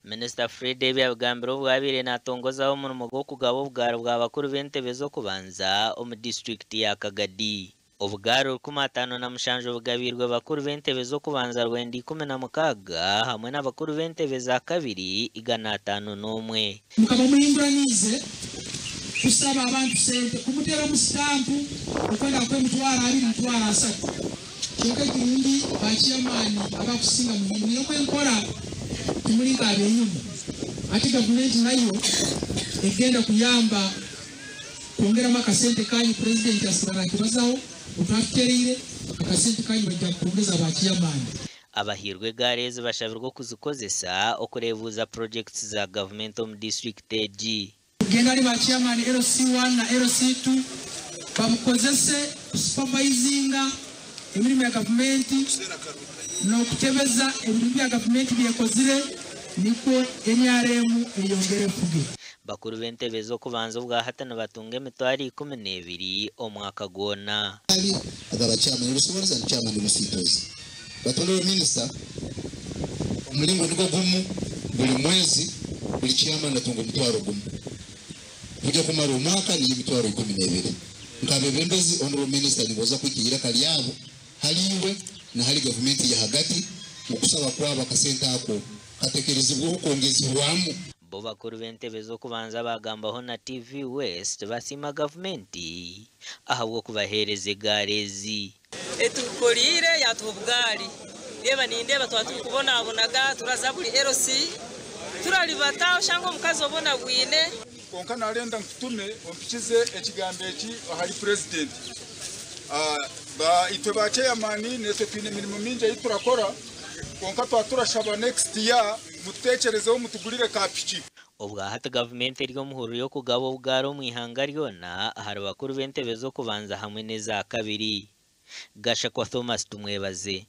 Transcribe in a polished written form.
Minisita Fred ebi abigambire obu abaire natongozaho omurimo gw'okugaba obugaari bwa bakuru b'entebe z'okubanza omu disiturikiti ya Kagadi. Obugaari 507 bugabiirwe bakuru b'entebe z'okubanza 916 hamwe n'abakuru b'entebe za kabiri 501. Mukaba muhinguraniize kusaba abantu sente kumuteramu sitampu okwenda kuha 20,000 30,000. Kyonka ekirungi ba chairman abakusinga muhindwiremu enkora timuri nk'abenyuma. Ati gavumenti nayo egenda kuyamba kwongeramu akasente kanyu. Purezidenti asiba nakibazaho otwatutereire akasente kanyu bajja kukwongeza ba chairman. Abahiirwe egaari ezi bashabirwe okuzikozesa okureebuuza purojekiti za gavumenti omu disiturikiti egi. Kugenda ari ba chairman LC1 na LC2 bamukozese kusupervisinga emirimo ya gavumenti n'okutebeza ebintu bya gavumenti byekozire nikwo NRM eyongere efuge. Bakuru b'entebe z'okubanza obwahati nibatunga 12,000 omwaka gwona. Agaba chairman LC1 and chairman LC2. But honorable minister, omulingo nigwo gumu buli mwezi buli chairman atunga 10,000. Kujja kumara omwaka niyo 12,000. Nkabebembezi honorable minister niboza kwikirira kalyabo haliwe na hali gavumenti ya hagati mukusaba kwaba akasente ako katekerezibweho kwongezibwamu. Bo bakuru b'entebe z'okubanza bagambaho na TV West basiima gavumenti ahabw'okubaheereza egaari ezi. Etukoriire yatuha obugaari. Reeba nindeeba twaba turi kubonabonaga turaza buri LC turaribata oshanga omukazi obonabwine. Konka narenda nkutume ompikize ekigambo eki ahari president. Itwe ba chairman netwe twine emirimo mingi ei turakora konka twaturashaba next year mututekerezeho mutugurire ka piki. Obwahati gavumenti eri omuhururu y'okugaba obugaari omu ihanga ryona ahari bakuru b'entebe z'okubanza hamwe n'eza kabiri. Gashakwa Thomas Tumwebaze,